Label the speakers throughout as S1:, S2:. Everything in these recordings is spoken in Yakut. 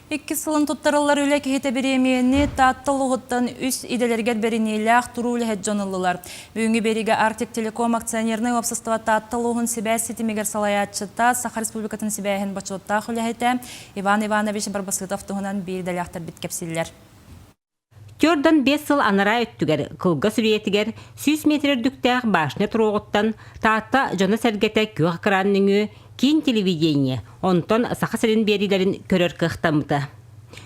S1: Иккис сылын туттарыллар үлэ киһитэ бириэмийэни Таатта улууһуттан үс идэлэригэр бэриниилээх туруу үлэһит дьон ыллылар. Бүгүҥҥү биэриигэ Арктик Телеком акционернай уопсастыба Таатта улууһун сибээс ситимигэр салайааччыта, Саха Республикатын сибээһин бочуоттаах үлэһитэ Иван Иванович Барбасытов туһунан биир идэлээхтэрбит кэпсииллэр.
S2: Төрдөн 5 сыл анараа өттүгэр кылгас үйэтигэр 100 метр үрдүктээх башня туруоҕуттан Таатта дьоно-сэргэтэ күөх экран нөҥүө киин телевидение, онтон Саха сирин биэриилэрин көрөр кыахтаммыта.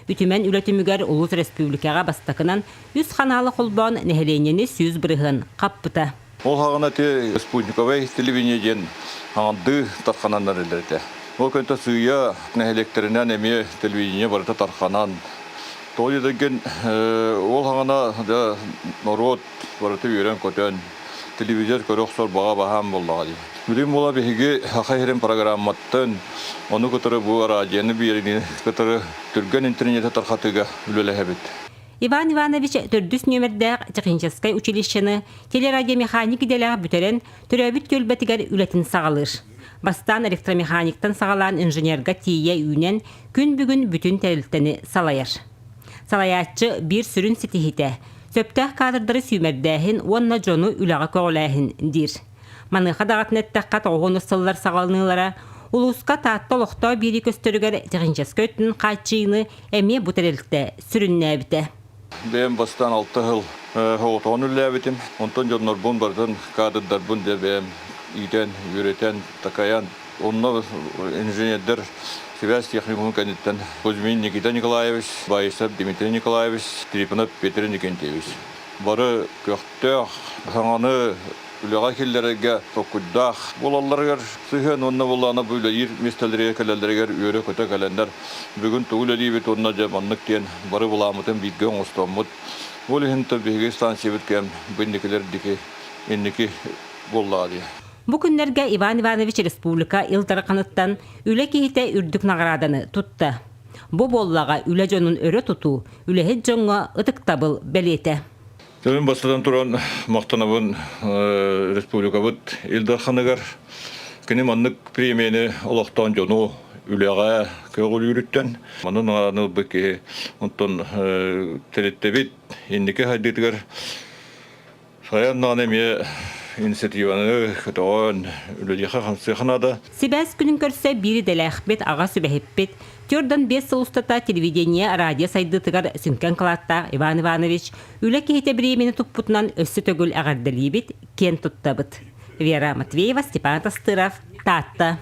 S2: Үтүмэн үлэ түмүгэр улуус республикаҕа бастакынан үс ханаалы холбоон нэһилиэнньэни 100% хаппыта.
S3: Ол хаҕына ти спутниковай телевидение диэн хаҥардыы тарханан эрэллэр этэ. Ол кэнтэ сыыйа нэһилиэктэринэн эмиэ телевидение барыта тарханан Тоҕо диэтэргин, ол хаҥана дьэ норуот барыта үөрэн-көтөн, телевизор көрө охсор баҕа баһаам буоллаҕа дии. Билигин буола биһиги Саха сирин программаттан, ону кытары бу араадьыйаны биэриини кытары түргэн интернети тархатыыга үлэлэһэбит.
S2: Иван Иванович төрдүс нүөмэрдээх техническай училищены телерадиомеханик идэлээх бүтэрэн, төрөөбүт түөлбэтигэр үлэтин саҕалыыр. Бастаан электромеханиктан саҕалаан инженергэ тиийэ үүнэн, күн бүгүн бүтүн тэрилтэни салайар. Салайааччы биир сүрүн ситиһиитэ сөптөөх кадрдары сүүмэрдээһин уонна дьону үлэҕэ көҕүлээһин диир. Маныаха даҕатан эттэххэ, тоҕуһун сыллар саҕаланыылара улууска Таатта олохтоох биэрии көстөрүгэр техническэй өттүн хааччыйыыны эмиэ бу тэрилтэ сүрүннээбитэ.
S3: Бэйэм бастаан алта сыл соҕотоҕун үлэлээбитим. Онтон дьоннорбун барытын кадрдарбын дьэ бэйэм иитэн, үөрэтэн, такайан Онно инженердэр сибээс техникумун кэнниттэн Кузьмин Никита Николаевич, Баисов Дмитрий Николаевич, Трифонов Петр Никентьевич бары көхтөөх, саҥаны үлэҕэ киллэрэргэ толкуйдаах буолалларыгар сыһыан уонна буоллаҕына бу үлэлиир миэстэлэригэр кэлэллэригэр үөрэ-көтө кэлэннэр бүгүн тугу үлэлиибит уонна дьэ маннык диэн бары былааммытын бииргэ оҥостоммут. Ол иһин биһиги станциябыт кэм бу инникилэр диэки инники буоллаҕа дии.
S2: Бу күннэргэ Иван Иванович республика Ил Дарханыттан үлэ киһитэ үрдүк наҕарааданы тутта. Бу буоллаҕа үлэ дьонун өрө тутуу, үлэһит дьоҥҥо ытыктабыл бэлиэтэ.
S3: Төрүн бастатан туран махтанабын республикабыт Ил Дарханыгар. Кини маннык премияны олохтоон дьону үлэҕэ көҕүлүүрүттэн маннык наҕарааданы ылбыт киһи онтон тэрилтэбит инники сайдыытыгар Сайыннаан эмиэ инициативаны көтөҕөн, үлэлиэхэ-хамсыаха наада.
S2: Сибээс күнүн көрсө биир идэлээхпит, аҕа сүбэһиппит, 45 сыл устата телевидение, радио сайдыытыгар сүҥкэн кылааттаах Иван Иванович үлэ киһитэ бириэмэни туппутунан өссө төгүл эҕэрдэлиибит, киэн туттабыт. Вера Матвеева, Степан Тастыров, Таатта.